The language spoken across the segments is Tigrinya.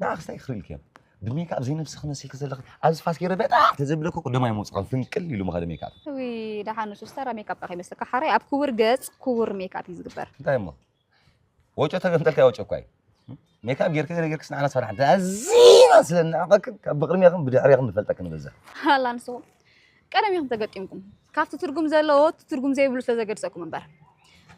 ንዓኽስ እንታይ ክኽሪልክ እዮም? ብሜካፕ ዘይነብስኺ መሲልኪ ዘለኺ ኣብዚ ፋስ ገይረ በጣ ተዘብለኩ ቅድማ ይመውፅኸን ፍንቅል ኢሉ ምኸደ ሜካፕ። እዊ፣ ደሓን ንሱ ዝተራ ሜካፕ ካ ይመስለካ? ሓራይ ኣብ ክቡር ገፅ ክቡር ሜካፕ እዩ ዝግበር። እንታይ እሞ ወጮ ተገምጠልካ ወጮ እኳ እዩ። ሜካፕ ጌርኪ ገለ ጌርክስ ንዓና ሰራሕ እንተ ኣዚና ስለ ንዓቐክን ካብ ብቕድሚያኽን ብድሕሪያኽን ንፈልጠክን ንበዝሕ። ኣላ ንስኹም ቀደም ኢኹም ተገጢምኩም ካብቲ ትርጉም ዘለዎ እቲ ትርጉም ዘይብሉ ስለ ዘገድሰኩም እምበር፣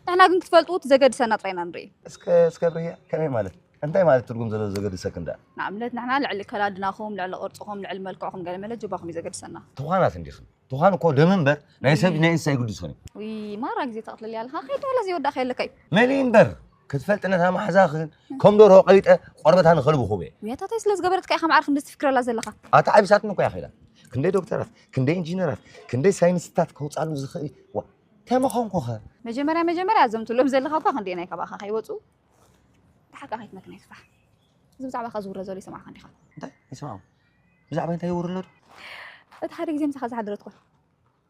ንሕና ግን ክትፈልጡ እቲ ዘገድሰና ጥራይ ኢና ንርኢ። እስከ እስከ ብርያ ከመይ ማለት እንታይ ማለት ትርጉም ዘለዎ ዘገድሰክ እንዳ ንኣብነት ንሕና ልዕሊ ከላድናኹም ልዕሊ ቅርፅኹም ልዕሊ መልክዕኹም ገለ መለ ጅባኹም እዩ ዘገድሰና። ትዃናት እንዲኽን ትዃን እኮ ደም እምበር ናይ ሰብ ናይ እንስሳ ይግድሶን እዩ። ውይ ማራ ግዜ ተቕልል ያለኻ ከይድ ዋላ ዘይወዳእካ የለካ እዩ። መሊ እምበር ክትፈልጢ ነታ ማሕዛኽን ከም ደርሆ ቀሊጠ ቆርበታ ንኸልቢ ኹበ። ውያታታይ ስለ ዝገበረትካ ኢኻ ማዕረ ክንዲ ትፍክረላ ዘለኻ። ኣታ ዓቢሳትኒ እኮ እያ ኸይዳ ክንደይ ዶክተራት ክንደይ ኢንጂነራት ክንደይ ሳይንስታት ከውፃሉ ዝኽእል ዋ ተመኾንኩኸ። መጀመርያ መጀመርያ እዞም ትብሎም ዘለኻ እኳ ክንደይ ናይ ካባኻ ከይወፁ ብሓቂ ከይትመክና ይስፋሕ። እዚ ብዛዕባኻ ዝውረ ዘሎ ይሰማዕካ እንዲኻ። እንታይ ይስማዑ? ብዛዕባ እንታይ ይውርሎ ዶ? እቲ ሓደ ግዜ ምሳኻ ዝሓደረት ጓል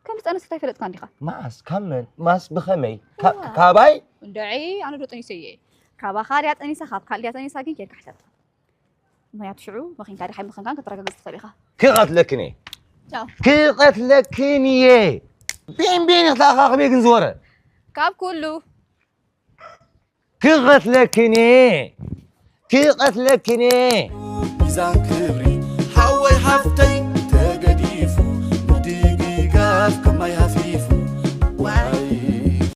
ከም ዝጠነሰት ኣይፈለጥካ እንዲኻ። መዓስ ካብ መን ማስ ብኸመይ ካባይ? እንድዒ ኣነ ዶ ጠኒሰ እየ። ካባኻ ድያ ጠኒሳ ካብ ካልእ ድያ ጠኒሳ ግን ኬድካ ሕተት። ምኽንያቱ ሽዑ መኺንካ ዲኻ ኣይመኸንካን ከተረጋግፅ ትኽእል ኢኻ። ክቐትለክን እየ ቻው። ክቐትለክን እየ። ቢንቢን ክትኣኻኽብ እየ ግን ዝወረ ካብ ኩሉ ክቐትለክን እየ ክቐትለክን እየ። ሚዛን ክብሪ ሓወይ ሓፍተይ